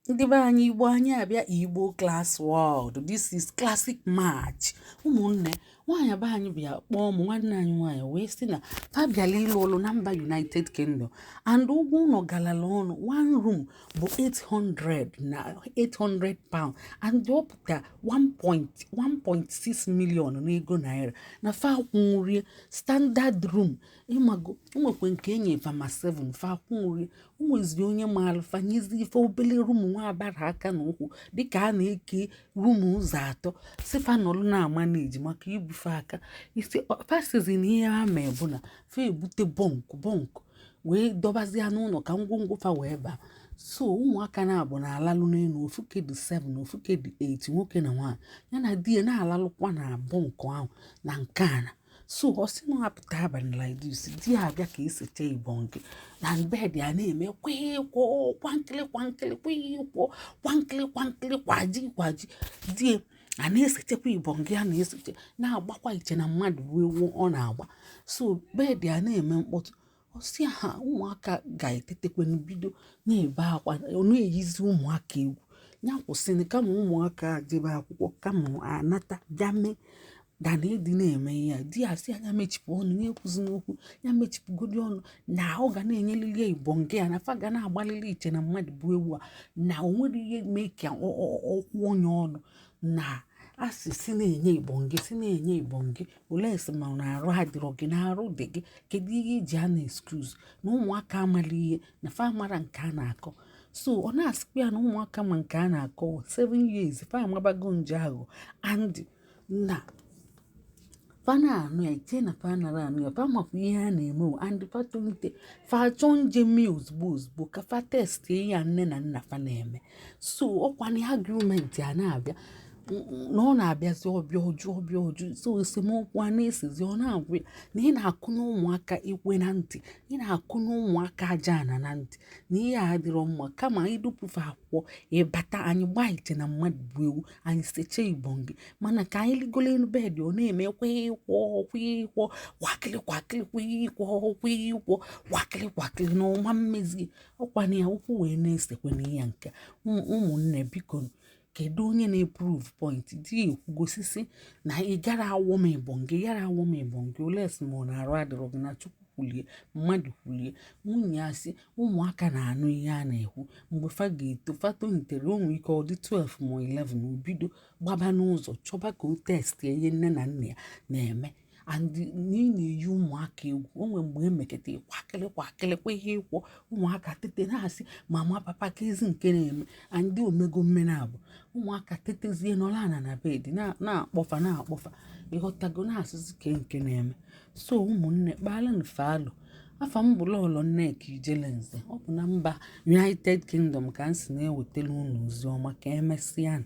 Ndị be anyị, Igbo anyị abịa, Igbo Class World. This is Classic Match. Ụmụnne, nwaanyị be anyị bịa kpọọ m, nwanne anyị nwaanyị, wee sị na fa bịala ịlụ ọlụ na mba United Kingdom and ụgwọ ụlọ galala ọnụ. One room bụ 800 na £800 and ọ pụta 1.6 million n'ego naira na fa akwụnwurie. Standard room, ịmago, nwekwe nke enye fama 7, fa akwụnwurie. O nwezi onye maalụ fa nyezi ife obele room nwa abara aka na ụkwụ, dịka a na-eke room ụzọ atọ, si fa nọlụ na-ama na-eji maka ibufe aka isi. Fasizi na ihe ha mee bụ na fa ebute bunk bunk wee dọbazie n'ụlọ ka ngwongwo fa wee baa. So ụmụaka na-abụ na-alalụ n'elu, ofu dị 7, ofu dị 8, nwoke na nwaanyị, ya na di ya na-alalụkwa na bunk ahụ na nke ana. So ọ sị na ọ apụta abalị like this, di ya abịa ka esecha ibongi na bed ya, na-eme kwịkwọ kwankịlị kwankịlị, kwịkwọ kwankịlị kwankịlị, kwaji kwaji. Di ya a na-esechekwa ibongi ya, na-eseche, na-agbakwa iche na mmadụ bụ ewu ọ na-agba. So bed ya na-eme mkpọtụ. Ọ sị ha ụmụaka ga-etetekwanụ, bido na-ebe akwa, ọ na-eyizi ụmụaka egwu. Ya kwụsịrị, kama ụmụaka jebe akwụkwọ, kama anata bịa mee dana ịdị na-eme ihe a. Di ya sị anya mechipụ ọnụ, ya ekwuzi n'okwu, ya mechipụgodi ọnụ, na ọ ga na-enyelili ya ibongi ya, na fa ga na-agbalili iche na mmadụ bụ ewu a, na o nwere ihe mee ka ọ kwụọ onye ọnụ na asị si na-enye ibongi, si na-enye ibongi. Olee sị ma na arụ adịrọ gị, na arụ dị gị, kedu ihe iji a na excuse na ụmụaka amala ihe, na fa amara nke a na-akọ? So ọ na-asịkwa ya na ụmụaka ma nke a na-akọ, 7 years fa amabago nje aghụghọ, and na fa na-anụ ya, iche na fa nara anụ ya, fa makwa ihe a na-eme o. And fa tolite, fa achọ nje mee ozugbo ozugbo ka fa test ya nne na nna fa na-eme. So ọkwa na argument a na-abịa, na ọ na-abịazi ọbịa ọjụ, ọbịa ọjụ. So esemokwu a na-esezi, ọ na-agwụ ya na ị na-akụnye ụmụaka ekwe na ntị, ị na-akụnye ụmụaka aja ana na ntị, na ihe a adịrọ mma. Kama ịdụpụfe akwụkwọ, ịbata anyị gbaa iche na mmadụ bụ ewu, anyị seche ibongi, mana ka anyị ligolo elu bed, ọ na-eme kwịkwọ kwịkwọ, kwakịlị kwakịlị, kwịkwọ kwịkwọ, kwakịlị kwakịlị, na ọma mmezi. Ọkwa na ya ụkwụ wee na-esekwe na ya nke. Ụmụnne, biko, kedu onye na-eprove point? Di ya ekwugosisi na ị gara awọ m ibongi, gara awọ m ibongi, olesi ma ọ na-arụ adịrọ gị, na Chukwu kwulie, mmadụ kwulie. Nwunye ya sị ụmụaka na-anụ ihe a na-ekwu. Mgbe fa ga-eto, fa tolitere, o nwere ike ọ dị 12 ma 11, o bido gbaba n'ụzọ chọba ka o test ihe nne na nna ya na-eme. And na ị na-eyi ụmụaka egwu, o nwere mgbe emeketa kwakịlị kwakịlị kwa ihe ịkwọ, ụmụaka tete na-asị, "Mama, papa, ka ezi nke na-eme." And omego mmene abụ ụmụaka tetezie, nọrọ ana na bed na-akpọfa na-akpọfa, ịghọtago, na-asịzi ke nke na-eme. So ụmụnne, kpalụnụ falụ. Afa m bụ Lọlọ Nneka Ijelenze. Ọ bụ na mba United Kingdom ka m si na-ewetara unu ozi ọma. Ka emesịa.